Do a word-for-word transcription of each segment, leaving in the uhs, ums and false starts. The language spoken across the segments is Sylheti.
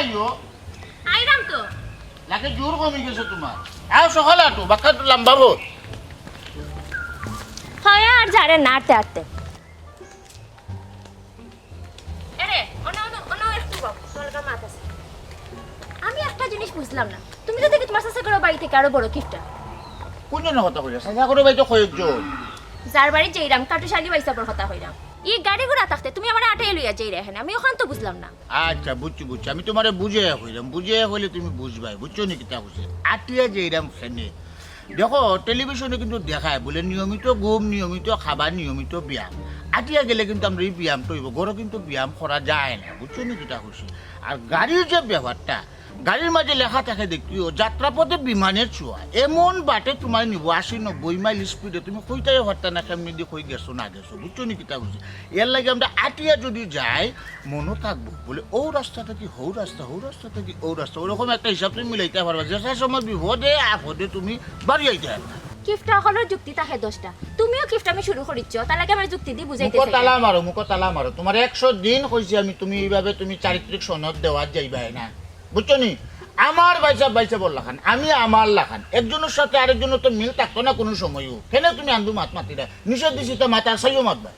আইও। আইরাম তো। লাগে জোর কমি গেছে তোমার। আও সকালে আটো, বাক্কা একটু লম্বা বো। হয় আর ঝাড়ে না আটতে আটতে। এরে, অনো, অনো, অনো একটু বও, তোমার লগে মাত আছে। আমি একটা জিনিস বুঝলাম না, তুমি তো দেখি তোমার চাচা করো বাড়ি থেকে আরো বড় কিপটা। কোন জনের কথা কইরা? চাচা করো বাড়ি তো কয়েকজন। যার বাড়ি যাইরাম, কাটুশালি বাইসাবর কথা কইরাম। ই গাড়ি ঘোড়া থাকতে তুমি আমারে আটাই লইয়া যাইরা এখানে, আমি ওখান তো বুঝলাম না। আচ্ছা, বুঝছি, বুঝছি, আমি তোমারে বুঝাইয়া কইলাম, বুঝাইয়া কইলে তুমি বুঝবায়, বুঝছো নি কিতা কইছি? আটিয়া যাইরাম খেনে। দেখো, টেলিভিশনে কিন্তু দেখায়, বলে নিয়মিত ঘুম, নিয়মিত খাবার, নিয়মিত ব্যায়াম। আটিয়া গেলে কিন্তু আমরা এই ব্যায়ামটা অইবো, ঘরো কিন্তু ব্যায়াম করা যায় না, বুঝছো নি কিতা কইছি? আর গাড়ির যে ব্যাপারটা, গাড়ির মাঝে লেখা থাকে দেখিও, যাত্রাপথে বিমানের ছোঁয়া, এমন বাটে তোমার নিবো আশি নব্বই মাইল স্পিডে, তুমি কইতাই পারতা না কেমনে দি কই গেছো না গেছো, বুঝছো নি কিতা কইছি? এর লাগি আমরা আটিয়া যদি যাই, মনো থাকবো, বলে, "ও রাস্তা থাকি হৌ রাস্তা, হৌ রাস্তা থাকি ও রাস্তা।" ওরকম একটা হিসাব তুমি মিলাইতে পারবা, যে সময় বিপদে আপদে তুমি বাড়ি আইতে পারবা। কিফটা হকলর যুক্তি থাকে দশটা, তুমিও কিফটামি শুরু করিচ্ছ, তার লাগে আমার যুক্তি দি বুঝাইতে মুখো চাই। তালা মারো, মুখো তালা মারো। তোমার একশো দিন কইছি আমি, তুমি এইভাবে তুমি চারিত্রিক সনদ দেওয়ার যাইবায় না, বুঝছো নি? আমার বাইসাব বাইসাবর লাখান, আমি আমার লাখান, একজনের সাথে আরেকজনের তো মিল থাকতো না কোনো সময়ও। কেন তুমি আন্দু মাত মাতিরা? নিষেধ দিছি তো মাত আর সাইও মাতবা।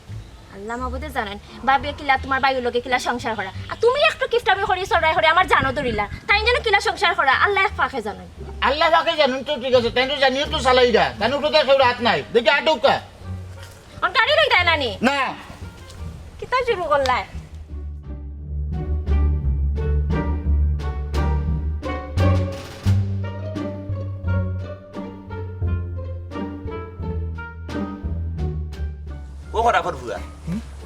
আল্লাহ মাবুদে জানেন, ভাবিয়ে কিলা তোমার বাইর লগে কিলা সংসার করা। আর তুমি একটু কিফটামি করি, চড়াই করি আমার জানো ধরিলা। তাই যেন কিলা সংসার করা, আল্লাহ এক ফাঁকে জানেন। আল্লাহ ফাঁকে জানেন তো ঠিক আছে, তাই তো জানিও তো চালাইরা। তাই উপরে তো কেউ রাত নাই। দেখি আটকা। অন গাড়ি লই দেয় না নি? না। কিতা শুরু করলায়? ও খরাফর ফুয়া,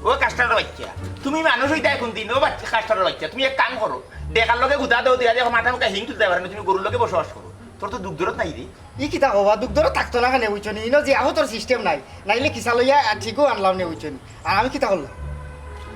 ও কাস্টারর বাচ্চা, তুমি মানুষ অইতায় কোন দিন? ও বাচ্চা, কাস্টারর বাচ্চা, তুমি এক কাম করো, ডেকার লগে গুতা দেও, দিয়া দেখো মাথা মুখা হিং তুলতে পারে না, তুমি গরুর লগে বসবাস করো, তোর তো দুখ দরদ নাই রে। ই কিতা কবা, দুখ দরদ থাকতো না কেনে, বুঝছো নি? ইনো যে আহতর সিস্টেম নাই, নাইলে কিসা লইয়া ঠিকও আনলাম নে, বুঝছো নি? আর আমি কিতা করলাম?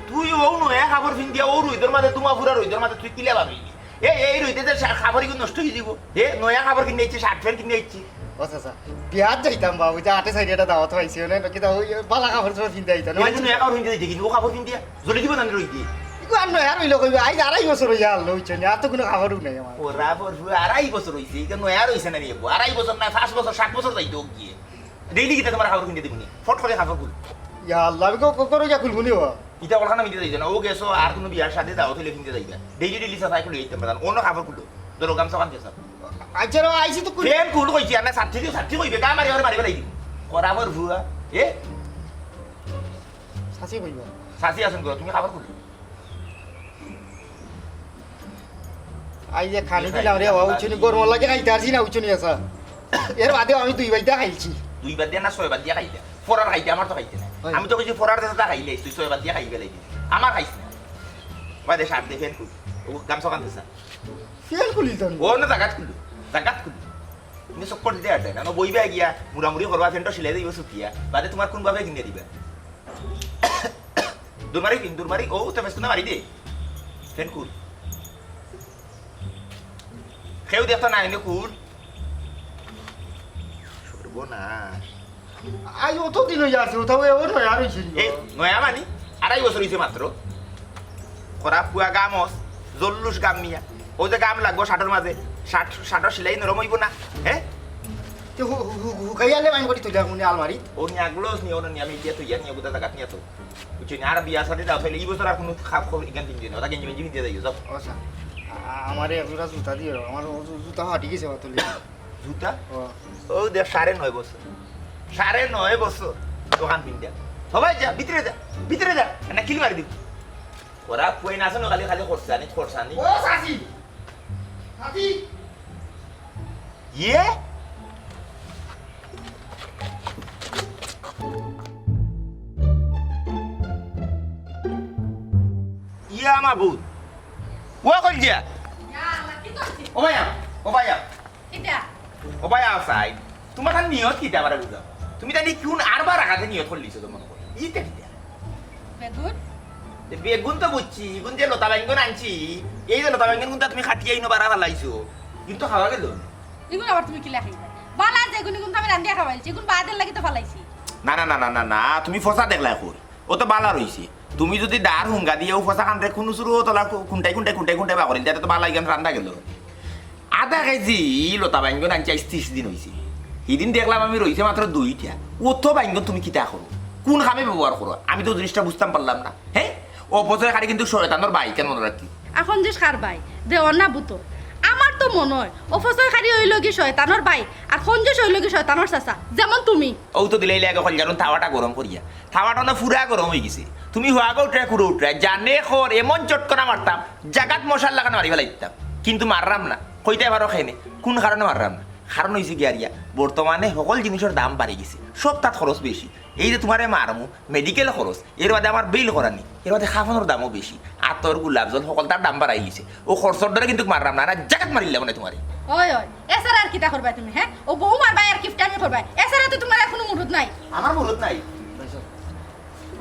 তুই ও নয়া কাপড় পিন্দিয়া ও রইদর মাঝে, তুমা ফুরা রইদর মাঝে তুই কিলা বারইলি? এ, এই রইদে যে শা-, কাপড় ইগু নষ্ট অই যিবো। এ, নয়া কাপড় কিনে আইছি, শার্ট প্যান্ট কিনে আইছি। ও চাচা, বিয়াত যাইতাম বাবু, যে আটে সাইডে একটা দাওয়াত পাইছি, মানে, কিতা ওই বালা কাপড় চোপড় পিন্দিয়া আইতাম। এ, তুই নয়া কাপড় পিন্দিয়া যাইতে কিন্তু ও কাপড় পিন্দিয়া জ্বলি দিব না রইদে। ইগু আর নয়া রইল কইবা, আইজ আড়াই বছর অইয়া আনলো, বুঝছো নি? আর তো কোনো কাপড়ও নাই আমার। ওরা বড় আড়াই বছর অইছে, ইটা নয়া রইছে না রে বাবু? আড়াই বছর না, পাঁচ বছর, সাত বছর যাইতো গিয়ে। ডেইলি কিতা তোমার কাপড় কিনে দিবনি? ফট করে কাপড় খুল। ইয়া আল্লাহ, আমি কো-, কো-, করে গিয়া খুলবো নি ও? ইটা ওখানে মিটে যাইতো না। ও গেছো আর কোনো বিয়ার সাথে দাওয়াত অইলে কিনতে যাইবা। ডেইলি ডেইলি সাফাই খুলে দিতে পারতাম। অন্য কাপড় খুলো। ধরো গামছা বান্ধে সব। আচ্ছা রে, আইছি তো খুলি। প্যান্ট খুল কইছি, আর না সাথী দিও, সাথী কইবে, গা মারি ওরে মারি বেলাই দিব। করাবর ভুয়া। এ? সাথী কইবা? সাথী আছেন গো, তুমি কাপড় খুলো। আই যে খানি দিলাম রে বাবা, উচ্চনি গরম লাগে খাইতে পারছি না, উচ্চনি আসা। এর বাদেও আমি দুই বাইটা খাইছি। দুই বাদ দিয়া না ছয় বাদ দিয়া খাইলে। ফরার খাইতে আমার তো খাইতে না। হয়। আমি তো কইছি ফরার দেশে তা খাইলে, তুই ছয় বাদ দিয়া খাইবে লাগি। আমার খাইছ না। বাদে সার দে ফেল কই। ও গামছা কান্দে স্যার। ফেল করি তো। ও না জাগাত খুলু। জাগাত খুলু। তুমি চক্কর দিতে আর দেয় না। না বইবা গিয়া, মুড়ামুড়ি করবা, ফেনটা সিলাই দিব শুকিয়া। বাদে তোমার কোন ভাবে কিনে দিবা? দূর মারি, দূর মারি, ও তো ব্যস্ত না মারি দে। ফেন খুল। কেউ দেখতো না, এনে খুল। সর্বনাশ। আই অত দিন হইয়া আছে, ওটাও এ-, ও নয়া রইছে নি। এ, নয়া মানি? আড়াই বছর হইছে মাত্র। খরা পুয়া গাম অস, জল্লুস গাম মিয়া। ও যে গাম লাগবো শার্টর মাঝে, শার্ট, শার্টর সিলাই নরম হইব না, হ্যাঁ? তে হু-, হু-, হু-, হুকাইয়ালে মাইন করি তুলে মনে আলমারি। ও নিয়া গ্লোস নিয়ে, ও নিয়ে আমি ইয়া তো ইয়া নিয়ে গুদা জাগাত নিয়ে তো। বুঝছো নি? আর বিয়া শাদী দাও, তাইলে এই বছর আর কোনো খাপ খবর ইখান পিনতে না। ওটা গেঞ্জি মেঞ্জি পিনতে যাইও, যাও। আচ্ছা। আ-, আমারে এক জোড়া জুতা দিও, আমার ও জু-, জুতা ফাটি গেছে, অত লেগে। জুতা? ও। ও দেখ, সাড়ে নয় বছর। সাড়ে নয় বছর দোকান পিনতে। সবাই যা, ভিতরে যা, ভিতরে যা। না, কিল মারি দিব। ওরা পুয়াই না আছে না, খালি, খালি খরচানি, খরচানি। ও চাচি! চাচি! ইয়ে? ইয়া মাবুদ। ও কইল গিয়া? ইয়া, আল্লাহ, কি করছিস? ও ভাইয়া, ও ভাইয়া। কিতা? ও ভাইয়া, আসাই। তোমার খান নিয়ত কিতা আমারে বুঝাও? তুমি জানি কোন আরবার আঘাতে নিয়ত করলিছো তো মনে করো? ইটা কিতা? বেগুন? এ বেগুন তো বুঝছি, ইগুন যে লতা বেগুন আনছি, এই যে লতা বেগুন গুনটা তুমি কাটিয়া ইনো বারা ফালাইছো, কিন্তু খাওয়া গেল না। ইগুন আবার তুমি কিলা খাইবা? বালা যেগুন ইগুন তো আমি রান্ধিয়া খাওয়াইছি, ইগুন বাদের লাগি তো ফালাইছি। না, না, না, না, না, না, তুমি ফসা দেখলা এখন। ও তো বালা রইছে। তুমি যুদি দার হুঙ্গা দিয়া অউ ফসা কানরে কুনু চুরো তলা কু-, কুনটাই কুনটাই কুনটাই কুনটাই বাকরিল, তাতে তো বালা ইখান রান্দা গেল। আধা কেজি লতা বাইঙ্গন আনছি, আইজ তিরিশ দিন অইছে। হিদিন দেখলাম আমি রইছে মাত্র দুইটা। অত বাইঙ্গন তুমি কিতা করো? কুন কামে ব্যবহার করো? আমি তো জিনিসটা বুঝতাম পারলাম না। হে? অপচয়কারী কিন্তু শয়তানর ভাই, ইখান মনো রাখি। অখন যে কার ভাই, দেওর না পুতর। আমার তো মনো অয়, অপচয়কারী অইলো গি শয়তানর ভাই, আর কঞ্জুস অইলো গি শয়তানর চাচা, যেমন তুমি। অউ তো দিলাইলে আগে কইলজারুন তাওয়াটা গরম করিয়া। তাওয়াটা না পুরা গরম অইগেছে। তুমি হুয়াগো উঠরায়, কুরো উঠরায়, জানে কর, এমন চটকনা মারতাম, জাগাত মশার লাখান মারি ফালাইতাম। কিন্তু মাররাম না। কইতায় পারো কেনে? কুন কারণে মাররাম না? কারণ অইছে গিয়া রিয়া, বর্তমানে হকল জিনিসর দাম বাড়ি গেছে, সবতাত খরচ বেশি। এই যে তুমারে মারমু, মেডিকেল খরচ, এর বাদে আমার বিল করানি, এর বাদে খাফনর দামও বেশি, আতর, গোলাপ জল, হকলতার দাম বাড়াইলিছে। অউ খরচর ডরে কিন্তু মাররাম না, না জাগাত মারিলাম না তুমারে। ওই, ওই, এছাড়া আর কিতা করবায় তুমি, হে? অউ বউ মারবায় আর কিফটামি করবায়, এছাড়া তো তুমার আর কুনু মুরুদ নাই। আমার মুরুদ নাই।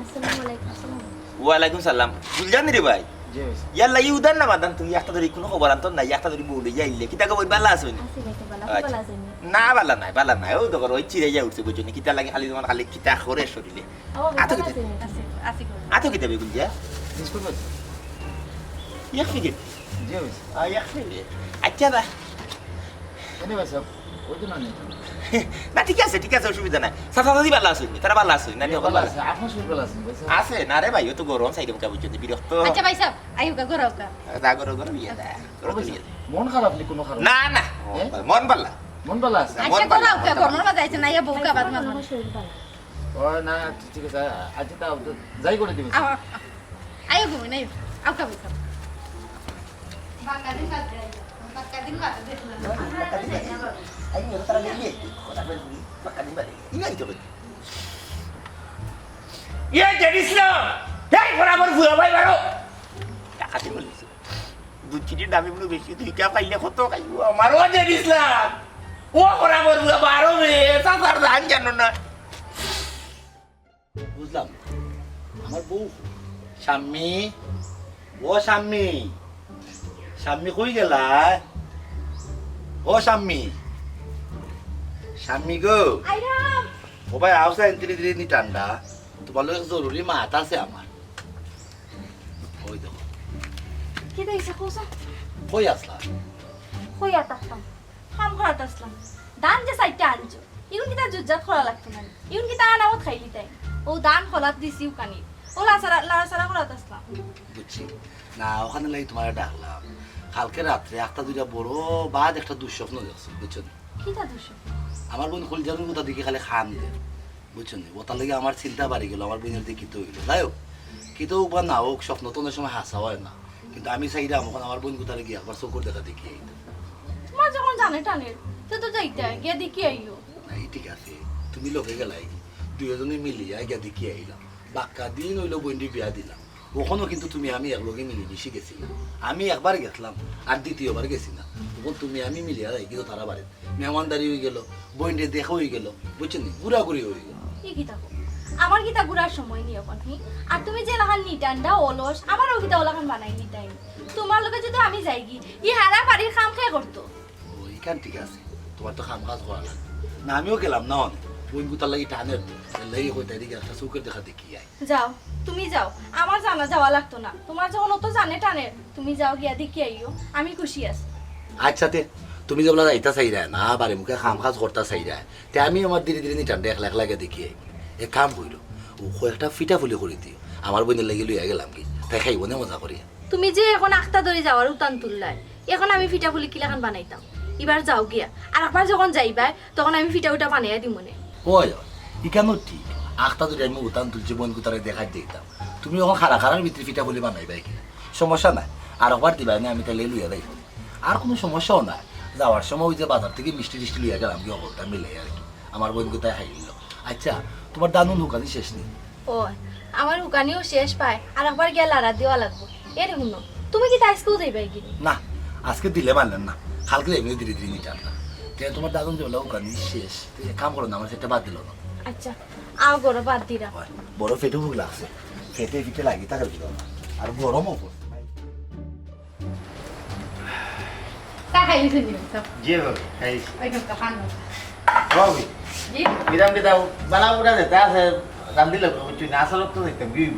আসসালামু আলাইকুম। আসসালামু আলাইকুম। ওয়ালাইকুম সালাম। গুলজান রে ভাই। জি ভাই। ইয়াল্লা, ই উদার না মাদান, তুমি একটা ধরি কুনু খবর আনতো না, একটা ধরি বউ লইয়া আইলে। কিতা খবর, বালা আছো নি? আছি ভাই, তো বালা, আচ্ছা। বালা আছো নি? না, বালা নাই, বালা নাই। অউ দেখো, অউ চিরাইয়া উঠছে, বুঝছো নি? কিতা লাগে খালি তুমার খালি কিতা করে শরীরে। ও, আতো বালা কিতা? আছো নি? আছি, আছি গো। আতো কিতা বে গুলজা? বিস্কুট আছে। এক প্যাকেট? জি ভাই। আ, এক প্যাকেট। আচ্ছা দা। এনে ভাই সাহেব, ওই তো না নেই। না, ঠিক আছে, ঠিক আছে, অসুবিধা নাই। চাচা চাচি বালা আছো নি? তারা বালা আছো নি? নানি জি, হকল বালা বালা? আছে। আপনার শরীর বালা আছে, ভাই সাহেব? আছে, না রে ভাই, অউ তো গরম, সাইডে মুখে বুঝছো নি, বিরক্ত। আচ্ছা ভাই সাহেব, আইউক্কা, ঘরো আউক্কা। দা, ঘরো, ঘরো, নিয়া দা। ঘরো, ও ভাই নিয়া সাহেব, দা। মন খারাপ নি কুনু কারণে? না, না, হ্যাঁ? মন বালা। আচ্ছা, মন বালা। ঘরো আউক্কা, আইছে। ঘরর মাঝে আইছে না, ইয়া বউকা বাদ মাত মাত। ও না, ঠিক আছে, আচ্ছা, তাও তো যাই করে দিবে। আও, আও, আও। আইও ঘুমে নাই, আউক্কা বউকা। বাক্কা দিন বাদে আইও, বাক্কা দিন বাদে দেখলাম। বাক্কা দিন বাদে। আই, ওরা তারা বেরিয়ে, কথা বলবি, বাক্কা দিন বাদে। ইয়ে, এই তো বলি। ইয়ে, জেড ইসলাম! এই, ওরা আমার ভুয়া ভাই বারো। টাকা দিয়ে বলিস। দুই চিনির দামে মনে বেশি, দুইটা পাইলে কত খাইবো? আমারও জেড ইসলাম। ও ওরা আমার ভুয়া বারো রে, চাচার দাম জানো না। বুঝলাম। আমার বউ, শাম্মী, ও শাম্মী, শাম্মী কই গেলায়? ও শাম্মী, শাম্মী গো। আইরাম। ও ভাই, আও চাইন, ধীরে ধীরে নি ঠান্ডা। তুমার লগে জরুরি মাত আছে আমার। ওই দেখো। কিতা অইছে কও চাইন? কই আছলা? কই আর থাকতাম? কাম করাত আছলাম। ধান যে চাইরটা আনছো, ইগুন কিতা জুটজাট করা লাগতো না নি? ইগুন কিতা আনামত খাইলিতায়? অউ ধান খলাত দিছি উকানি। অউ লাড়াচাড়া, লাড়াচাড়া করাত আছলাম। বুঝছি। না, অখান লাগি তুমারে ডাকলাম। কালকে রাত্রে একটা দুইটা বড় বাদ একটা দুঃস্বপ্ন দেখছি, বুঝছো নি? কিতা দুঃস্বপ্ন? আমার বইন কলিজার গুতা দেখি খালি কান্দে। বুঝছো নি? অতার লাগি আমার চিন্তা বাড়ি গেল, আমার বইনর যে কিতা অইল। যাই হোক, কিতা অউক বা না অউক, স্বপ্ন তো অনেক সময় হাছা অয় না। কিন্তু আমি চাইরাম, অখন আমার বইন গুতারে গিয়া একবার চউখর দেখা দেখি আইতাম। তুমার যখন জানে টানের, তে তো যাইতায়, গিয়া দেখি আইও। না, ই ঠিক আছে, তুমি লগে গেলায়, দুইওজনে মিলিয়া গিয়া দেখি আইলাম। বাক্কা দিন অইল বইনরে বিয়া দিলাম, অখনও কিন্তু তুমি আমি একলগে মিলিমিশি গেছি না। আমি একবার গেছলাম, আর দ্বিতীয়বার গেছি না। অখন তুমি আমি মিলিয়া যাইগি তো তারা বাড়িত। মেহমানদারি অইগেল, বইনরে দেখা অইগেল, বুঝছো নি? ঘুরাঘুরি অইগেল। ই কিতা কও? আমার কিতা ঘুরার সময় নি অখন, হি? আর তুমি যে লাখান নিটান্ডা অলস, আমারেও কিতা অলাখান বানাইলিতায়? তুমার লগে যুদি আমি যাইগি, ই হারা বাড়ির কাম কে করতো? ও, ইখান ঠিক আছে, তুমার তো কাম কাজ করা লাগবো। না, আমিও গেলাম না অনে, বইন গুতার লাগি টানের তো, এর লাগি কইতায় দেখি একটা চউখর দেখা দেখি আই। যাও, তুমি যাও, আমার জানা যাওয়া লাগতো না। তুমার যখন অত জানে টানের, তুমি যাও গিয়া দেখি আইও, আমি খুশি আছি। আচ্ছা তে, তুমি যেবলা যাইতা চাইরায় না, বাড়ি মুখে কাম কাজ করতা চাইরায়, তে আমি আমার ধীরে ধীরে নিটান্ডা একলা একলা গিয়া দেখি আই। এক কাম কইরো, অউ কয়েকটা ফিটা ফুলি করি দিও, আমার বইনর লাগি লইয়া গেলাম গি, তাই খাইবো নে মজা করিয়া। তুমি যে অখন আখতা ধরি যাওয়ার উতান তুললায়, অখন আমি ফিটা ফুলি কিলাখান বানাইতাম? ইবার যাও গিয়া, আর একবার যখন যাইবায়, তখন আমি ফিটা উটা বানাইয়া দিমু নে। ওই, ওই, ইখানও ঠিক। আখতা ধরি আমি উতান তুলছি, বইন গুতারে দেখাত যাইতাম। তুমি অখন খাড়া খাড়ার ভিতরে ফিটা ফুলি বানাইবায় কিনা? সমস্যা নাই। আর একবার দিবায় নে, আমি তাইলে লইয়া যাইমু। আর কুনু সমস্যাও নাই। যাওয়ার সময় অউ যে বাজার থাকি মিষ্টি টিষ্টি লইয়া গেলাম, কি অবস্থা মিলে আর কি। আমার বইন গুতায় খাইলিলো। আচ্ছা, তুমার ধান হুকানি শেষ নি? ও, আমার হুকানিও শেষ প্রায়, আর একবার গিয়া লাড়া দেওয়া লাগবো। এরে হুনো, তুমি কিতা আইজকেউ যাইবায় গি? না, আইজকে দিলে মানলাম না, কালকে যাইমু ধীরে ধীরে নিটান্ডা। তে তুমার ধান যেবলা হুকানি শেষ, তে এক কাম করো না, আমার সেটা বাদ দিলাও না। আচ্ছা, আও ঘরো বাদ দিরাম। অয়, বড় পেটো ভুক লাগছে, পেটে পিঠে লাগি থাকার ভিতরে, আর গরমও পড়ছে। চা খাইলিছইন নি? জি বাবা, খাইছি। ওই তো, তো খান। বাবা, জি? বিরাম দিতাম, বালা উড়া যেটা আছে, রান্দিলে বুঝছি না, আসলে তো দেখতাম, কি হইব?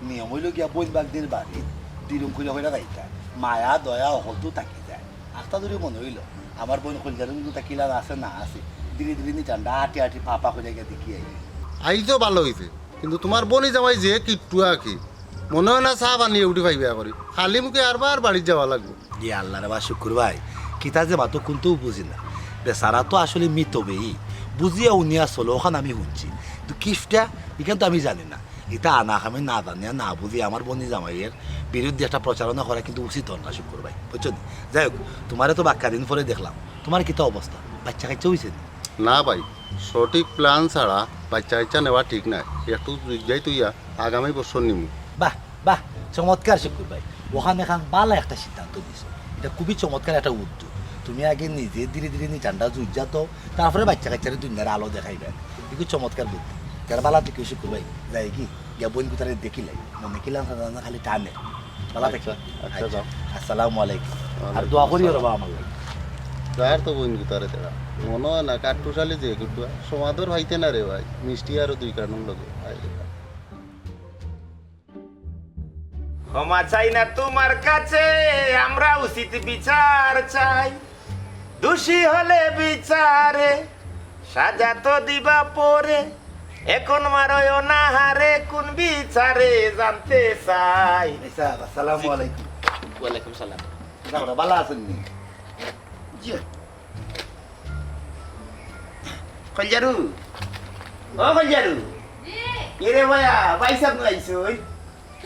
নিয়ম অইলো গিয়া বইন ভাগনির বাড়িত দিরুম কইরা কইরা যাইতা। মায়া দয়া অকলতু থাকি যায়। আখতা ধরি মনে অইলো, আমার বইন কইলজারু কিন্তু তা কিলা আছে না আছে, ধীরে ধীরে নি ঠান্ডা আটি আটি পা পা কইরা গিয়া দেখি আই। আইজ তো ভালা অইছে, কিন্তু তুমার বইন জামাই যে কিট্টুয়া কি, মনে অয় না চা পানি উঠি পাইবা করি, খালি মুখে আরবার বাড়িত যাওয়া লাগবো। ইয়া আল্লাহ রে বা শুকুর ভাই, কিতা যে মাতো কুন্তাউ বুজি না। বেচারা তো আসলে মিতব্যয়ী, বুজিয়া হুনিয়া চলো, অখান আমি হুনছি। কিন্তু কিফটা, ইখান তো আমি জানি না। ইতা আনা আমি না জানিয়া না বুজিয়া আমার বইন জামাইর বিরুদ্ধে একটা প্রচারণা করা কিন্তু উচিত অর না শুকুর ভাই, বুঝছো নি? যাই হোক, তুমারে তো বাক্কা দিন পরে দেখলাম, তুমার কিতা অবস্থা? বাইচ্চা কাইচ্চা অইছে নি? না ভাই, সঠিক plan ছাড়া বাইচ্চা কাইচ্চা নেওয়া ঠিক নায়। একটু জুইজ্জাই তুইয়া আগামী বছর নিমু। বাহ, বাহ, চমৎকার শুকুর ভাই, অখান এখান ভালা একটা সিদ্ধান্ত নিছো। ইটা খুবই চমৎকার একটা উদ্যোগ। তুমি আগে নিজে ধীরে ধীরে নি ঠান্ডা জুইজ্জা তো, তারপরে বাইচ্চা কাইচ্চারে দুনিয়ার আলো দেখাইবা। ইগু চমৎকার বুদ্ধি। তার ভালা থাকিও শুকুর ভাই, যাইগি, গিয়া বইন গুতারে দেখিলাই। মনে কিলা না জানি খালি টানে। ভালা থাকিও। আচ্ছা, আচ্ছা, যাও। আসসালামু আলাইকুম। আর ওয়ালাইকুম দোয়া করিও রে আসসালাম। বাবা আমার লাগি। যার তো বইন গুতারে দেরা। মনে অয় না কাট্টুশালী যে গুট্টুয়া। সমাদর পাইতে না রে ভাই। মিষ্টি আরো দুই কার্টন লগে। আয় রে ভাই। ক্ষমা চাই না তোমার কাছে, আমরা উচিত বিচার চাই। দোষী হলে বিচারে সাজা তো দিবা পরে, এখন মারো অনাহারে কোন বিচারে জানতে চাই। ভাই সাহেব, আসসালামু আলাইকুম। ওয়ালাইকুম সালাম। কিতা খবর, ভালা আছইন নি? জি। কলজারু, ও কলজারু। জি। এরে ভাইয়া, ভাই সাহেব নু আইছইন।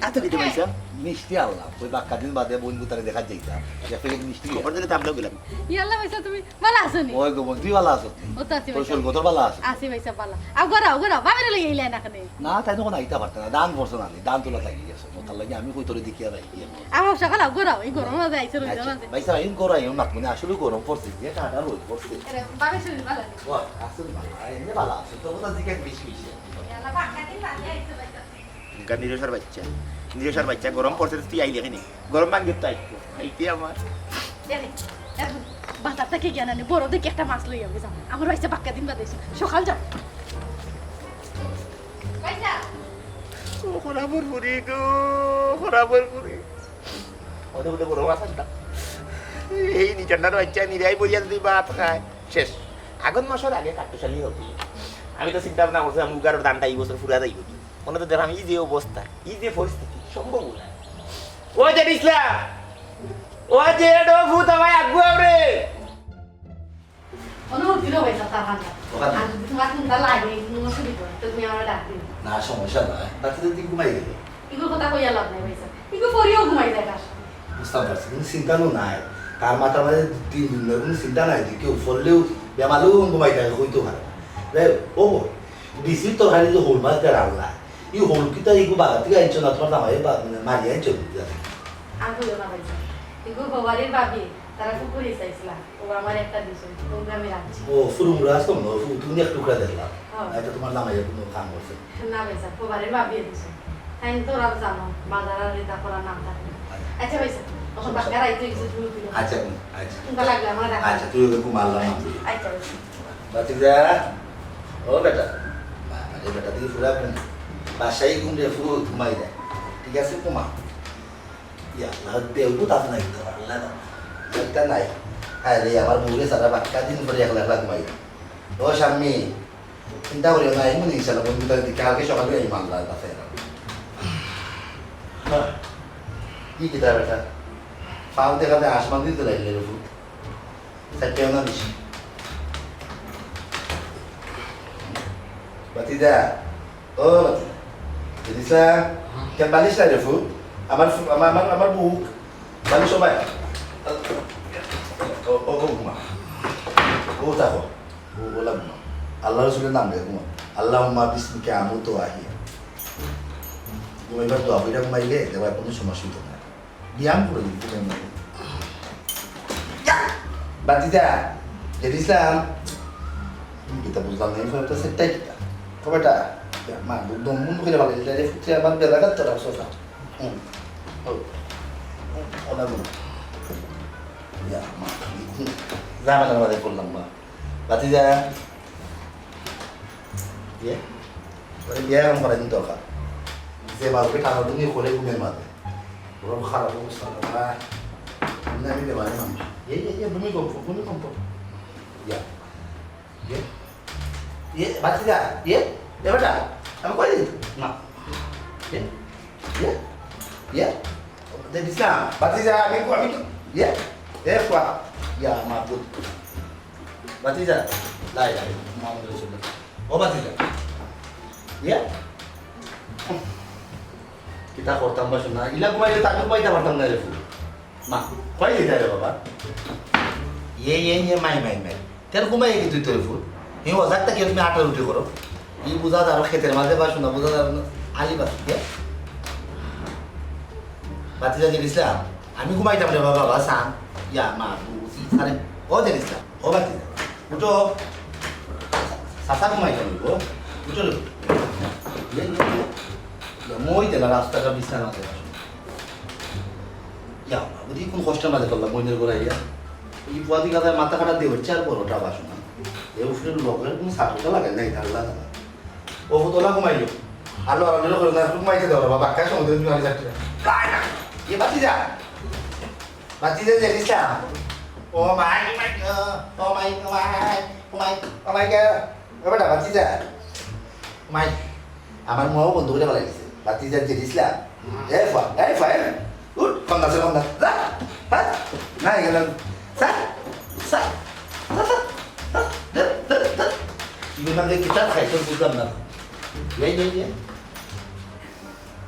আতো কিতা ভাই সাহেব? মিষ্টি আনলাম, ওই বাক্কা দিন বাদে বইন গুতারে দেখাত যাইতাম। এক প্যাকেট মিষ্টি খবর দিলে তো আমরাও গেলাম। ইয়াল্লা ভাই সাহেব, তুমি ভালা আছো নি? ওই গো বইন, তুই ভালা আছো নি? ও তো আছি ভাই সাহেব। তোর শরীর গতর ভালা আছে? আছি ভাই সাহেব, ভালা। আও ঘরো আও, ঘরো আও। বাবারে লইয়া আইলা না কেনে? না, তাই তখন আইতা পারতা না। দান পড়ছে না নি, দান তোলা থাকি গেছে। ও তার লাগি আমি কই তোরে দেখিয়া যাই, কি এমন? আও সকাল আও, ঘরো আও। এই গরম মাঝে আইছো, রইদ আচ্ছা, মাঝে। ভাই সাহেব, আমি ঘরো আইও না, মানে আসলে গরম পড়ছে, যে ঠান্ডা রইদ পড়ছে। আরে, বাবা শরীর ভালা নি? ও, আসলে ভালা, এমনি ভালা আছে। তোর কথা জিজ্ঞাসা বেশি বেশি। ইয়াল্লা, বাক্কা দিন বাদে আইছো ভাই সাহেব। নিরসার বাইচ্চা, নিরসার বাইচ্চা, গরম পড়ছে, তুই আইলে কেনে? গরম ভাঙ্গি তো আইতো, আইতে আমার। এরে, এরে, বাজার থাকি গিয়া না নে, বড় দেখি একটা মাছ লইয়া আইবো, যাও। আমার বাইচ্চা বাক্কা দিন বাদে আইছে, সকাল যাও। বাইচ্চা। ও খরাবর ফুরি গো, খরাবর ফুরি। ওটা, ওটা বড় মাছ আনতাম। এই নিচন্ডার বাইচ্চা নিরাই বইয়া যদি ভাত খায়, শেষ। আগন মাসর আগে কাট্টুশালী হবি। আমি তো চিন্তা ভাবনা করছিলাম, উগারর ধানটা এই বছর ফুরা যাইব কি। মনে তো দেখলাম, এই যে অবস্থা, এই যে পরিস্থিতি, সম্ভব না। ও যে ইসলাম, ও যে এডো ভূত আমায় আগুয়াও রে। অনুভব দিল ভাই সাহেব, তার হালকা। ওখানে? আর যদি তোমার চিন্তা লাগে, কোনো অসুবিধা হয়, তো তুমি আমার ডাক দিও। না, সমস্যা নাই। বাচ্চাদের দিকে ঘুমাই গেলে। ইগু কথা কইয়া লাভ নাই ভাই সাহেব। ইগু পরিও ঘুমাই যায় তার। বুঝতাম পারছি, কিন্তু চিন্তা তো নাই। তার মাথার মাঝে তিন দিন ধরে কোনো চিন্তা নাই যে কেউ পড়লেও বেমালেও ঘুমাই থাকে, কইতেও পারে না। যাই হোক, ও বল, বিচির তরকারি যে হল মাছ দিয়ে রান্না, এই হল কিতা ইগু বাজার থেকে আনছো না তোমার জামাই বা-, মানে মারিয়া আনছো? আর বললো না ভাই সাহেব। ইগু হবারির ভাবি, তারা পুকুরি চাইছিলাম। ও আমার একটা দিছে, ওগুলো আমি রাখছি। ও, ফুরুমুরা আছে তো, ও ফু-, তুমি এক টুকরা দেখলাম। হ্যাঁ। এটা তোমার জামাইয়ের কোনো কাম করছে? না ভাই সাহেব, ও বাড়ির ভাবিয়ে দিছে। তাই তো ওরা জানো, বাজার আর এটা করার নাম থাকে না। আচ্ছা। আচ্ছা ভাই সাহেব, তখন আচ্ছা। বাক্কা রাইতে কিছু তুমি দিও। আচ্ছা, হুম, আচ্ছা। চিন্তা লাগলে আমার রাখো। আচ্ছা, তুই ওকে ঘুমালাম আমি। আচ্ছা ভাই সাহেব। বাতিজা, ও বেটা, বাবা রে বেটা, তুই পুরা ঘুম। বাসায় ঘুম রে, ফুল ঘুমাই যায়। ঠিক আছে, ঘুমা। ইয়া আল্লাহ, দেও তো তাতে নাই তো, আল্লাহ না। একটা নাই। আরে, আমার বউরে সারা বাক্কা দিন পরে একলা একলা ঘুমাই। ও শাম্মী, চিন্তা করিও না, এমন ইনশাআল্লাহ বন্ধু তার দিকে কালকে সকালে এই মাল্লা আছে। হ্যাঁ। কি কিতা বেটা? পাও দেখাতে আসমান দিতে লাগলে রে ফুট। চারটে না বেশি। বাতিজা, ও বাতিজা। বাতিজা, কেন বালিশ নাই রে ফুট? আমার ফু-, আমার, আমার, আমার বুক। বালিশ সবাই। ও, ও, ও ঘুমা। ও থাকো। ও, ওলা ঘুমা। আল্লাহ রসুলের নাম রে ঘুমা। আল্লাহুম্মা বিসমিকা আমুতু ওয়া আহইয়া। ঘুমাইবার দোয়া কইরা ঘুমাইলে দেখবা কোনো সমস্যা হইতো না। ব্যায়াম করে দিন, তুমি এমনি। বাতিজা, জেড ইসলাম। তুমি কিতা বুঝলাম না, এই ফোনটা সেটটাই কিতা? কবেটা? মা, দম বন্ধ করে ভালো, এটা রে, পুত্রে আমার বেলা কাটতে রাখছো না। হুম। ও। ওলা বলো। ইয়া, মা, ঝামেলার মাঝে পড়লাম, মা। বাতিজা। ইয়ে? ওরে বিয়া এখন করার দরকার। যে বাবুকে টানা তুমি খোলে ঘুমের মাঝে। বড় খারাপ অবস্থা, বাবা। এমনি আমি বেমারি মানুষ। এই, এই, এই, ভূমিকম্প, ভূমিকম্প। ইয়া। ইয়ে, ইয়ে, ভাতিজা, ইয়ে, এ বেটা, আমি কই দিই? না। ইয়ে, ইয়ে, ইয়ে, দে দিস না। ভাতিজা, আমি কো-, আমি তো, ইয়ে, এ ফুয়া, ইয়া, মাবুদ। ভাতিজা, লাই, লাই, মামুদ রসুল। ও ভাতিজা। ইয়ে? কিতা করতাম বা শোনা? ইলা ঘুমাইলে তাকে ঘুমাইতে পারতাম না রে ফুল। মা, কই দিতা রে বাবা? ইয়ে, ইয়ে, ইয়ে, মাই, মাই, মাই। তের ঘুমাই কি তুই তোর ফুল? হি অজাক তাকে তুমি আটা রুটি করো। ই বুঝা যার খেতের মাঝে বা শোনা বুঝা যার না। আলি বাস, কে? ভাতিজা জের ইসলাম, আমি ঘুমাইতাম রে বাবা, বাবা, সান। ইয়া, মা, বু, সি, সারে। ও জের ইসলাম, ও ভাতিজা। উঠো। চাচা ঘুমাইতাম রে, উঠো রে। ইয়ে, ইয়ে, ইয়ে। ইয়া, মই দিলা রাস্তাটা বিছানা মাঝে। ইয়া, বুঝি কোন কষ্টের মাঝে করলাম, মইনের গোড়া ইয়া। এই পুয়াতি গাদায় মাথা কাটা দিয়ে হচ্ছে আর বড়টা বাসন। এ উফরে লোকের কোনো সার্থকতা লাগে না, এটা আল্লাহ জানে। ও ফতলা ঘুমাইলো। আলো আলো করে না, ঘুমাইতে দাও বাবা, বাক্কা সমুদ্রে তুমি আগে যাচ্ছ। তাই না? এ ভাতিজা। ভাতিজা জানিস না? ও মাই, ও মাই, ও মাই, ও মাই, ও মাই, ও মাই, ও বেটা, ভাতিজা। মাই, আমার মুয়াও বন্ধ করে ফেলাই দিছে। ভাতিজা জের ইসলাম। এ ফা, এ ফা, এ। উঠ, কন্দা সে কন্দা। যা। হ্যাঁ? না, এখানে। Sir, sir, sir, sir, sir, ধর, ধর, ধর। কি ব্যাপার রে, কিতা খাই? তোর বুঝলাম না। এই, এই, এই।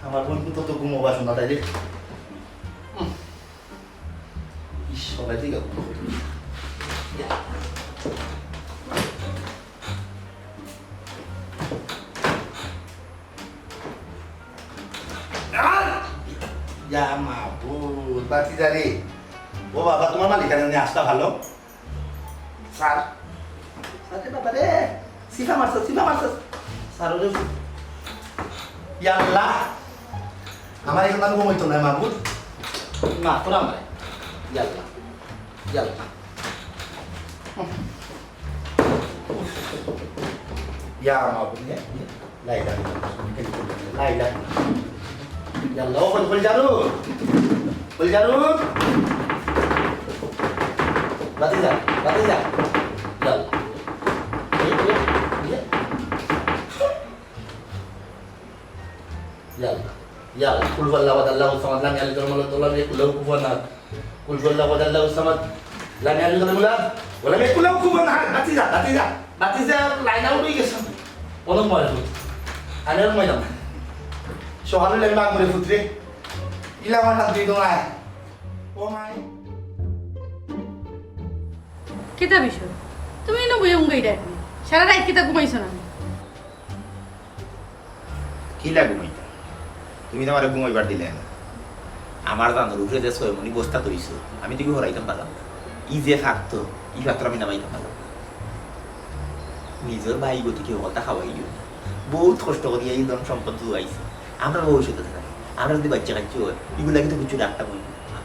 আমার বোন তো, তো ঘুমো বাসন না, তাই রে। উম। ইস, সবাই ঠিক আছে। ইয়া মাবুদ, ভাতিজা রে। ও বাবা, তোমার মালিকানা নিয়ে আসতা ভালো। স্যার, আরে বাবা রে, সিফা মারছস, সিফা মারছস। স্যার, ওরে। ইয়া আল্লাহ, আমার এখন আর ঘুমাইতো না, মাবুদ। মাফ কর আমারে। ইয়া আল্লাহ, ইয়া আল্লাহ। ইয়া মাবুদ, ইয়া, ইয়া। লা ইলাহা ইল্লাল্লাহ। লা ইলাহা ইল্লাল্লাহ। ইয়া আল্লাহ, ও বল, বল জারু। বল জারু। ভাতিজা, ভাতিজা। ইয়া আল্লাহ। ইয়া, ইয়া, ইয়া। ইয়া আল্লাহ। ইয়া আল্লাহ। কুল হুয়াল্লাহু আহাদ, আল্লাহুস সামাদ, লাম ইয়ালিদ ওয়া লাম ইউলাদ ওয়া লাম ইয়াকুল লাহু কুফুয়ান আহাদ। কুল হুয়াল্লাহু আহাদ, আল্লাহুস সামাদ, লাম ইয়ালিদ ওয়া লাম ইউলাদ ওয়া লাম ইয়াকুল লাহু কুফুয়ান আহাদ। ভাতিজা, ভাতিজা, ভাতিজা, লাইন আউট হয়ে গেছে। অনেক মজা হয়েছে। আমি আর মজা না। সকালে আমি বাঘ মরে ফুতরে। ইলা আমার হাত দিয়ে দৌড়ায়। ও মাই। কিতা বিষয়? তুমি এনে বইয়া উঙ্গাই ডাকনি। সারা রাত কিতা ঘুমাইছো না? কিলা ঘুমাইতা? তুমি তো আমারে ঘুমাইবার দিলে না। আমার জানোর উপরে যে ছয় মণি বস্তা থইছো, আমি তো কি হরাইতাম পারলাম না। ই যে ফাক্ত, ই ফাক্ত আমি নামাইতাম পারলাম না। নিজর ভাই গতিকে হকলতা খাওয়াইও না। বহুত কষ্ট করিয়া ই ধন সম্পদ জুয়াইছে। আমরার ভবিষ্যতে থাকে না। আমরা যদি বাচ্চা কাচ্চা হয়, ইগুলা কিন্তু কিছু রাখতাম হইব।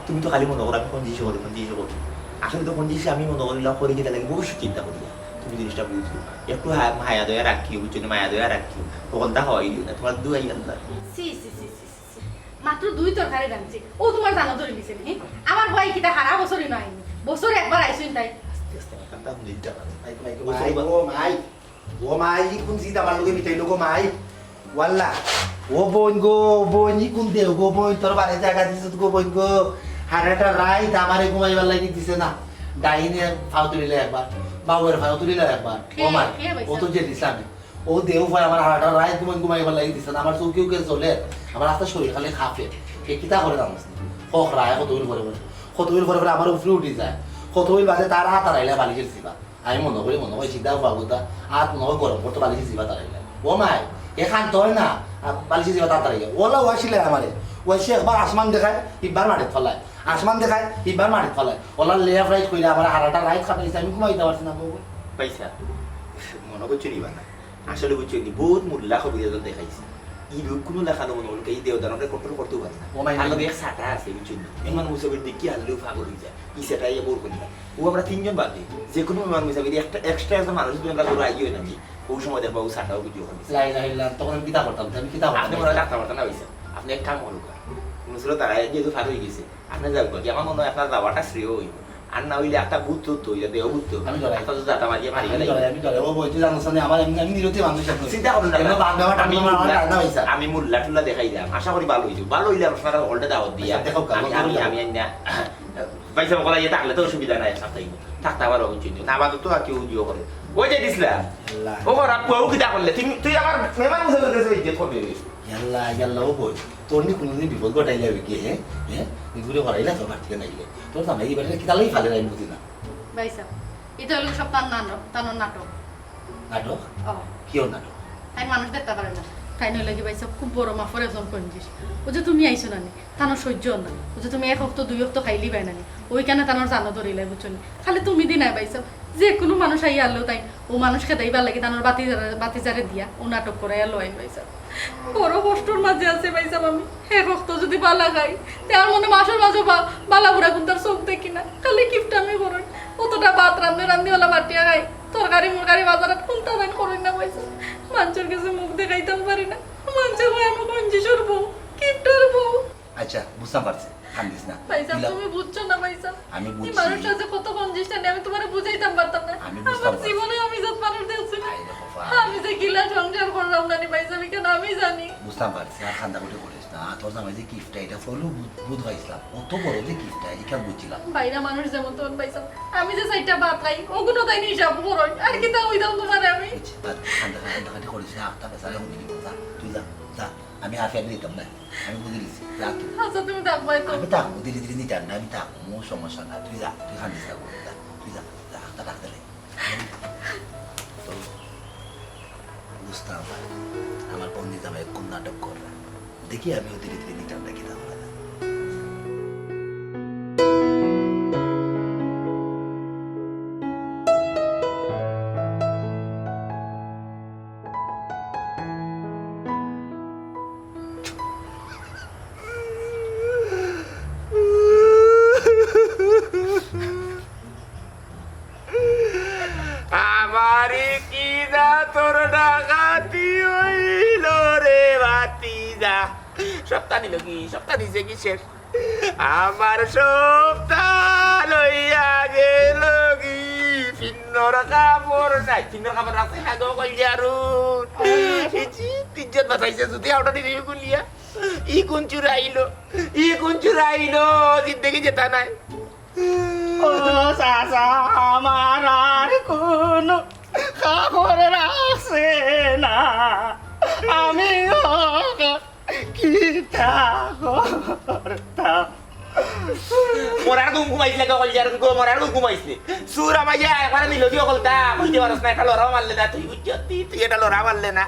তুমি তো খালি মনে করো আমি কোন জিনিস করি, কোন জিনিস করি। আসলে তো কোন জিনিস আমি মনে করিলাম করি কিতা লাগে ভবিষ্যৎ চিন্তা করিয়া। তুমি জিনিসটা বুঝো। একটু হা-, মায়া দয়া রাখিও, বুঝছো নি? মায়া দয়া রাখিও। হকলতা খাওয়াইও না। তোমার দুয়াই আল্লাহ। ছি, ছি, ছি, ছি, ছি, ছি। মাত্র দুই তরকারি রাঁধছি। ও তোমার জানো ধরে নিছে নি? আমার ভাই কিতা হারা বছরই না আইনি। বছরে একবার আইসুন তাই। আস্তে আস্তে আমার কান্তা হুন দিকটা পারে। মাই, মাই, মাই, ও মাই। ও মাই, ই কোন জিদ আমার লগে মিটাইলো গো মাই? ওয়াল্লা। ও বোন গো, ও বোন, ই কোন দেও গো বোন? তোর বাড়ি জাগা দিছত গো বোন গো। হারাটা রাইত আমারে ঘুমাইবার লাগি দিছে না। ডাইনে ফাও তুলিলে একবার, বাউয়ের ফাও তুলিলে একবার। ও মাই, কে, কে ও তো যে দিছে আমি। ও দেও ভাই আমার হারাটা রাইত ঘুমাই ঘুমাইবার লাগি দিছে না। আমার চউখে উখে জ্বলে, আমার আস্তা শরীর খালি কাঁপে। এ কিতা করে জানোস নি? হক রায় কত হইল পরে পরে। কত হইল পরে পরে আমার উপরে উঠি যায়। কত হইল বাদে তার হাত আড়াইলে বালিশের চিবা। আমি মনে করি, মনে করি, সিধা হওয়া কথা, আর মনে হয় গরম করতে বালিশে জিবা তারাইলা। ও মাই, এখান তো হয় না, আর বালিশে জিবা তাড়াতাড়ি। ওলা ওয়াসিলে আমারে, ওয়াসি একবার আসমান দেখায়, ইবার মাটিত ফালায়, আসমান দেখায়, ইবার মাটিত ফালায়। ওলা left right কইরা আমার হারাটা রাইত কাটাইছে, আমি ঘুমাইতে পারছি না, বউ। পাইছা? মনে করছো নিবা না? আসলে বুঝছো নি, বহুত মোল্লা কবিরাজ দেখাইছে। ই রোগ কোনো লেখা দেবো না, এই দেওদার আমরা control করতেও পারি না। ও মাই, আল্লাহ এক সাটা আছে, বুঝছো নি? ইমান মুসাফির দেখি আল্লাহ পাগল হয়ে যায়। ই সেটাই বউর করি না। ও আমরা তিনজন বাদে, যে কোনো বিমান মিশা করি একটা extra একজন মানুষ যদি আমরা ঘুরে আইও না, ও সময় দেখবা ও সাটাও ভিডিও করে দিছে। লা ইলাহা ইল্লাল্লাহ, তখন আমি কিতা করতাম? আমি কিতা করতাম? আপনি মনে হয় ডাক্তার মারতেন না, ভাইসাব। আপনে এক কাম করুক্কা, নুসরত আর আইজ যেহেতু ফার অইগেছে, আপনে যাউক্কা, কি আমার মনে অয় আপনার যাওয়াটা শ্রেয় অইবো। আর না অইলে একটা ভূত টুত অইলে, দেহ ভূত তো। আমি ডরাই। একটা তো জাতা মারিয়া মারি আমি ফেলাই। ডরাই, আমি ডরাই। ও বইতে জানো সামনে আমার এমনি, আমি নিরতি মানুষ এখন। চিন্তা করুন না। এমনি বাদ দেওয়া টান আমি দেওয়া আমার মোল্লা, রান্না হইছে। আমি মোল্লা টুল্লা দেখাই দিলাম। আশা করি ভালো অইবো। ভালো অইলে আপনারা হকলরে দাওয়াত দিয়া। আচ্ছা, দেখো, আমি, কাল আমি, করুন। আমি আইনা পয়সা বকলা ইয়ে থাকলে তো অসুবিধা নাই, সাপ্তাহিক থাকতে পারো, বুঝছো নি? না, বাদে তো আর কেউ ইয়ে করে। ওই যে দিসলা। আল্লাহ। ও করা, পুয়াও কিতা করলে? তুই, তুই আমার মেহমান মুসাফির কাছে ইজ্জত করবি। ইয়াল্লা, ইয়াল্লা, ও বই, তোর নি কোনোদিন বিপদ ঘটাইলে হবে কি, হ্যাঁ? হ্যাঁ? এগুলো করাইলা তো বাড়তে নাইলে। তোর জামাই এবার কিতা লাগি ফালে রাইন বুঝি না। ভাইসাব, ইটা অইলো সব তান নাটক, তান নাটক। নাটক? ও। কিওর নাটক? তাইন মানুষ দেখতা পারে না। তাইন অইলা কি ভাইসাব, খুব বড় মাফর একজন কঞ্জুস। ও যে তুমি আইছো না নি, তানর সইজ্য অর না। ও যে তুমি এক অক্ত দুই অক্ত খাইলিবায় না নি, অউখানে তানর জানো ধরিলায়, বুঝছো নি? খালি তুমি দি নায় ভাইসাব, যে কুনু মানুষ আইয়া আনলেও তাইন অউ মানুষ খেদাইবার লাগি তানর বাতিজারে, বাতিজারে দিয়া অউ নাটক করাইয়া লইন ভাইসাব। বড় কষ্টর মাঝে আছি ভাইসাব আমি। এক অক্ত যুদি বালা খাই, তে আর মনো অয় মাসর মাঝে বা-, বালা বুড়া কুন্তার চউখ দেখি না। খালি কিপটামি করইন। অতটা ভাত রান্ধি রান্ধি অলা বাটিয়া খাই। তরকারি মরকারি বাজারত কুন্তা দান করইন না ভাইসাব। মানষর গেছে মুখ দেখাইতাম পারি না। মানষে কয় আমি কঞ্জুসর বউ, কিপটার বউ। আচ্ছা, বুঝতাম পারছি, কান্দিস না। ভাইসাব, দিলাম। তুমি বুঝছো না ভাইসাব। আমি ই বুঝছি। মানুষটা যে কত কঞ্জুস নি, আমি তুমারে বুঝাইতাম পারতাম না। আমি বুঝতাম আমার পারছি। জীবনে আমি যত মানুষ দেখছি না। আই রে বাবা। আমি যে কিলা সংসার করলাম না নি ভাইসাব, ইখান আমি জানি। বুঝতাম পারছি, আর কান্দা কুটি করিস না। তোর জামাই যে কিপটা, ইটা ফলো বুধ, বুধ পাইছিলাম। অত বড় যে কিপটা, ইটা বুঝছিলাম। বাইরা মানুষ যেমন তেমন ভাইসাব। আমি যে চাইরটা ভাত খাই, অগুনও তাইন হিসাব করইন। আর কিতা কইতাম তুমারে আমি? বুঝছি, বাদ দে, কান্দা, কান্দা কাটি করিস না, আখতা বেচারা হুনি নিব, যা, তুই যা, যা। আমি আর ফেলে দিতাম না। আমি বুঝি লিছি, যা তুই। আচ্ছা, তুমি থাকবায় তো? আমি থাকমু, ধীরে ধীরে নিতাম না, আমি থাকমু, সমস্যা না। তুই যা, তুই কান্দিস না, যা, তুই যা, যা, আখতা ডাক দিলে। তো, বুঝতাম পারি, আমার বন্দি জামাই কোন নাটক কররা। দেখি আমিও ধীরে ধীরে নিতাম না কিনা। আমারে কি জাতর ডাকাতি অইলো রে ভাতিজা। সবতা নিলো গি, সবতা নিছে গি শেষ। আমার সবতা লইয়া গেলো গি। ফিন্দর কাপড় নাই, ফিন্দর কাপড় রাখছে না গো কইলিয়ারু। ইজ্জত বাঁচাইছে যুদি অউটা নিলে ইগুলিয়া। ইগুন চুরাইলো, ইগুন চুরাইলো, জিন্দেগি যেতা নাই। ও চাচা, আমার আর কুনু কাপড় রাখছে না। আমি অখন কিতা করতাম? মরার ঘুম ঘুমাইছলে তো কইলিয়ার গো, মরার ঘুম ঘুমাইছলে। চুর আমাইয়া একবারে নিলো গি হকলতা, কইতে পারস না, একটা লড়াও মারলে না, তুই বুঝছস, তুই, তুই একটা লড়া মারলে না।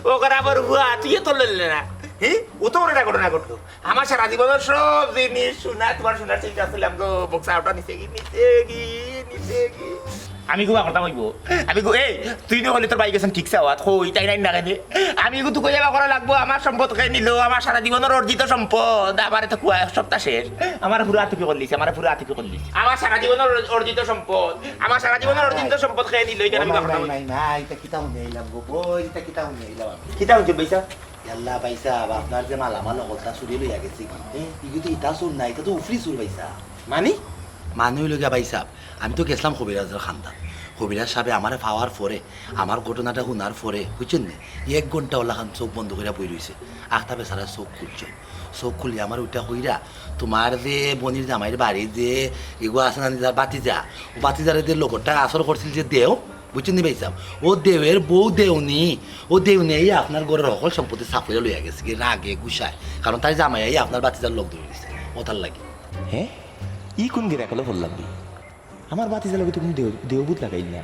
ও করা বড় হুয়া, তুই তো লড়লে না। হি? অত বড় একটা ঘটনা ঘটলো। আমার সারা জীবনর সব জিনিস, সোনা, তুমার সোনার চেইন আছিলাম গো, বক্সা অউটা নিছে গি, নিছে গি, নিছে গি। আমি গুবা কথা কইবো। আমি গু-, এই, তুই না কইলে তোর ভাই গেছইন ঠিক চাওয়াত, কই, তাইন আইন না কেনে? আমি গু তো কইয়া করা লাগবো, আমার সম্পদ কে নিলো, আমার সারা জীবনর অর্জিত সম্পদ, আমারে তো কুয়া সবতা শেষ। আমার পুরা আতুকি করলিছে, আমার পুরা আতুকি করলিছে। আমার সারা জীবনর অর-, অর্জিত সম্পদ, আমার সারা জীবনর অর্জিত সম্পদ কে নিলো, ইখান আমি ও কথা মাই, কই। মাই, মাই, ইটা কিতা হুনি আইলাম গো, বই, ইটা কিতা হুনি আইলাম আমি? কিতা হুনছো ভাইসাব? ইয়াল্লা ভাইসাব, আপনার যে মালামাল হকলতা চুরে লইয়া গেছে গি? হে? ইগু তো ইতা চুর না, ইতা তো উফরি চুর ভাইসাব। মানে? মানে অইলো গিয়া ভাইসাব, আমি তো গেছলাম কবিরাজর খান্দাত। কবিরাজ সাবে আমারে পাওয়ার পরে, আমার ঘটনাটা হুনার পরে, বুঝছইন নি? এক ঘন্টা অলাখান চউখ বন্ধ করিয়া বই রইছে। আখতা বেচারা চউখ খুলছে। চউখ খুলিয়া আমারে উল্টা কইরা, তুমার যে বইনর জামাইর বাড়ি যে ইগু আছে না, যার ভাতিজা, অউ ভাতিজারে যে লগরটা আসর করছিল যে দেও, বুঝছইন নি ভাইসাব? অউ দেওর বউ দেওনি, অউ দেওনি আইয়া আপনার ঘরর হকল সম্পত্তি সাফ করিয়া লইয়া গেছে গি রাগে গুসায়। কারণ তাইর জামাই আইয়া আপনার ভাতিজার লগ ধরি দিছে, অতার লাগি। হে? ই কুন গেরাকলো পড়লাম রে? আমার ভাতিজার লগে তো কুনু দেও, দেও ভূত লাগাইল না।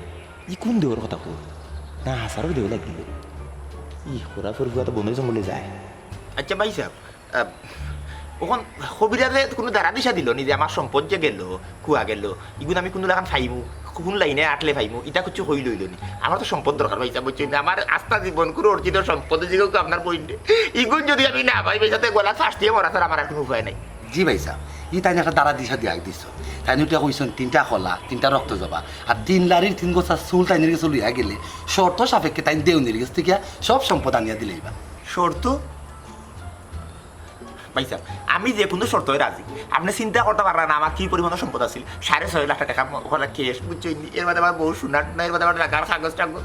ই কুন দেওর কথা কর? না, হাছারর দেও লাগিল। ই খোরা ফরগুয়া তো বনর জঙ্গলে যায়। আচ্ছা ভাইসাব, আহ, অখন কবিরাজে কুনু ধারা দিশা দিলো নি যে আমার সম্পদ যে গেলো, কুয়া গেলো, ইগুন আমি কুনু লাখান পাইমু, কুন লাইনে আটলে পাইমু, ইতা কিচ্ছু কইলো অইলো নি? আমার তো সম্পদ দরকার ভাইসাব, বুঝছইন নি? আমার আস্তা জীবন কুনু অর্জিত সম্পদ, যেগু আপনার বইনরে, ইগুন যুদি আমি না পাই ভাইসাব, তে গলাত ফাঁস দিয়া মরা ছাড়া আমার আর কুনু উপায় নাই। জি ভাইসাব, ই তাইন একটা ধারা দিশা দিয়া দিছো। তাইন উল্টা কইছইন তিনটা কলা, তিনটা রক্ত জবা, আর তিন লারির তিন গোছা চুল তাইনর গেছে লইয়া গেলে শর্ত সাপেক্ষে তাইন দেওনির গেছ থাকি সব সম্পদ আনিয়া দিলাইবা। শর্ত? ভাইসাব, আমি যে কুনু শর্তয় রাজি। আপনে চিন্তা করতা পাররা না, আমার কি পরিমাণ সম্পদ আছিল, সাড়ে ছয় লাখ টেকা, ম-, ওখানে cash, বুঝছইন নি? এর বাদে আমার বউত সোনা টোনা, এর বাদে আমার টাকার কাগজ টাগজ।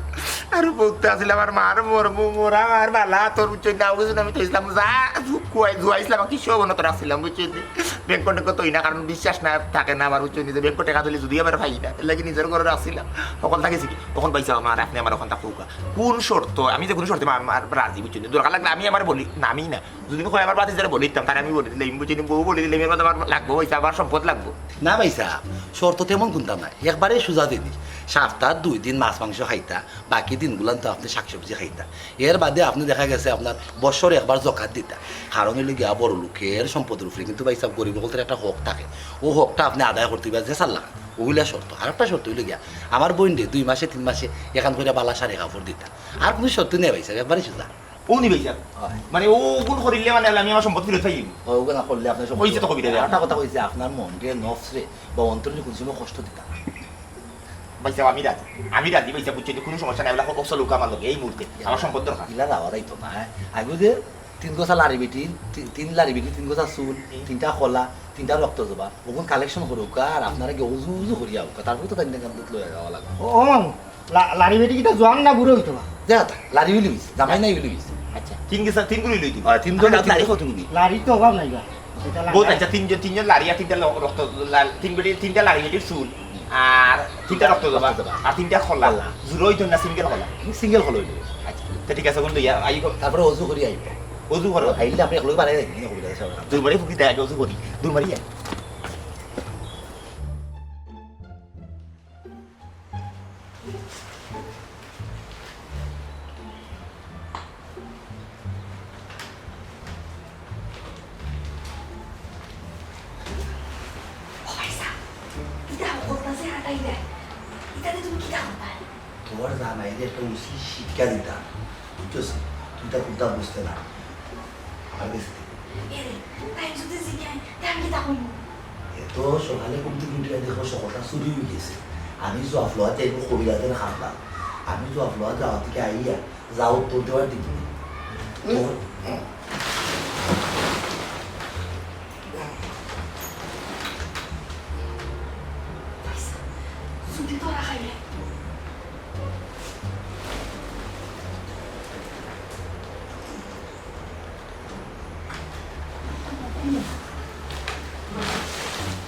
আর বউত আছিল আমার মার মরমু, মরা আমার বালা, তোর বুঝছইন নি? আমি থইছিলাম, যা, জুয়াইছিলাম, আর কিচ্ছু অবনত রাখছিলাম, বুঝছইন নি? ব্যাংক ট্যাংক থই না, কারণ বিশ্বাস না থাকে না আমার, বুঝছইন নি? যে ব্যাংক টেকা থইলে যদি আমার পাই না, এর লাগি নিজর ঘরো রাখছিলাম। হকল থাকি শিখি। তখন ভাইসাব আমার, আপনে আমার ওখান থাকউক্কা। কুন শর্ত? আমি যে কুনু শর্তে মা-, আমার রাজি, বুঝছইন নি? দরকার লাগলে আমি আমার বলি, নামি না। যদি কয় আমার ভাতিজারে বলিতাম, তারে আমি বলি দিলাম, বুঝছইন নি? বউ বলি দিলাম, এর বাদে আমার লাগবো ভাইসাব, আমার সম্পদ লাগবো। না ভাইসাব, শর্ত তেমন কুনতা নাই, একবারে সুজা জিনিস। সপ্তাত দুই দিন মাছ মাংস খাইতা, বাকি দিনগুলান তো আপনে শাকসবজি খাইতা। এর বাদে আপনে দেখা গেছে আপনার বছরে একবার জকাত দিতা। কারণ অইলো গিয়া বড় লোকের সম্পদর উপরে কিন্তু ভাইসাব গরিব অকলর একটা হক থাকে। অউ হকটা আপনে আদায় করতে অইবা যে চাল্লা। অউ অইলা শর্ত। আরেকটা শর্ত অইলো গিয়া, আমার বইনরে দুই মাসে তিন মাসে এখান কইরা বালা শাড়ি কাপড় দিতা। আর কুনু শর্ত নাই ভাইসাব, একবারে সুজা। অউ নি ভাইসাব? অয়। মানে অউ গুণ করিলে মানে আমি আমার সম্পদ ফিরত পাইমু? অউ গুণ করলে আপনার সম্পদ। কইছে তো কবিতা। আরেকটা কথা কইছে, আপনার মনরে, নফসরে বা অন্তরে কুনু সময় কষ্ট দিতা না। ভাইসাব, আমি রাজি, আমি রাজি ভাইসাব, বুঝছইন নি? কুনু সমস্যা নাই, অলা অবসর লোক আমার লগে এই মুহূর্তে, আমার সম্পদ দরকার। ইলা যাওয়া যাইতো না, হ্যাঁ? আগে যে তিন গোছা লারি বেটি, তি-, তিন লারি বেটি, তিন গোছা চুল, হুম। তিনটা কলা, তিনটা রক্ত জবা, অগুন collection করউক্কা, আর আপনারা গিয়া অজু উজু করিয়া আউক্কা, তারপরে তো তাইন তাইন দুধ লইয়া যাওয়া লাগবো। ও, ও মামু, লা-, লারি বেটি কিতা জোয়ান না বুড়া অইতো বা? যা তা, লারি অইলে অইছে, জামাই নাই অইলে অইছে। আচ্ছা, তিন গোছা, তিন গুণ অইলে অইতো। অয়, তিন গুণ আচ্ছা, লারি কত গুণ? লারি তো অভাব নাই বা। বউত আচ্ছা, তিনজন, তিনজন লারি আর তিনটা ল-, রক্ত, লা-, তিন বেটি, তিনটা লারি বেটির চুল, আর তিনটা রক্ত জবা, রক্ত জবা। আর তিনটা কলা। কলা। জুড়া অইতো না, single কলা? Single কলা অইলো। আচ্ছা, তো ঠিক আছে, বন্ধু, ইয়া, আই গো। তারপরে অজু করি আইবো। অজু করো? আইলে আপনে একলগে বানাই রাখবেন, অসুবিধা নাই, সব। দুই বারে ফুকি দেয়, আগে অজু করি। দুই বারে ইয়া। ও ভাইসাব, ইতা করতা যে হাতাইলে, ইতাতে তুমি কিতা করতায়? তোর জামাইরে একটা উচিত শিক্ষা দিতাম, বুঝছস? তুই তা খুব দাম বুঝতে না, আমার গেছে। এরে, তাই যদি জিগায়, তে আমি কিতা কইমু? এত সকালে ঘুম থাকি উঠিয়া দেখো সকলটা চুরি অইগেছে। আমি জুয়া ফলোয়াত যাইমু কবিরাজর কান্দাত। আমি জুয়া ফলোয়াত যাওয়া থাকি আইয়া যা উত্তর দেওয়ার দিবি। হুম। তোর যদি ধরা খাইলে?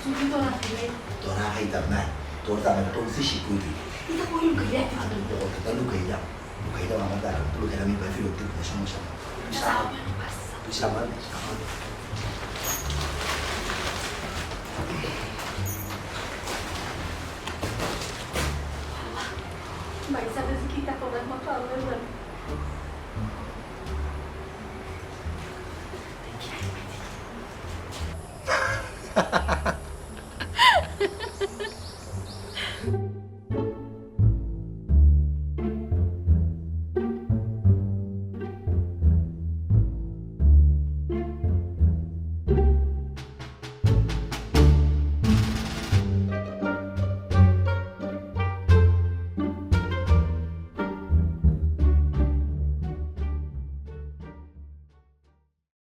যদি ধরা খাইলে? ধরা খাইতাম না, তোর জামাইরে তো উচিত শিক্ষা দিবি। ইতা কই লুকাইলে? আমি তো কথা লুকাইলাম। লুকাইলাম আমার জায়গা, তো লুকাইলাম, আমি ভাই ফিরত দিব, সমস্যা নাই। তুই সামাল, তুই সামাল, সামাল। ভাইসাবে যে কিতা করার মতো আল্লাহ জানে।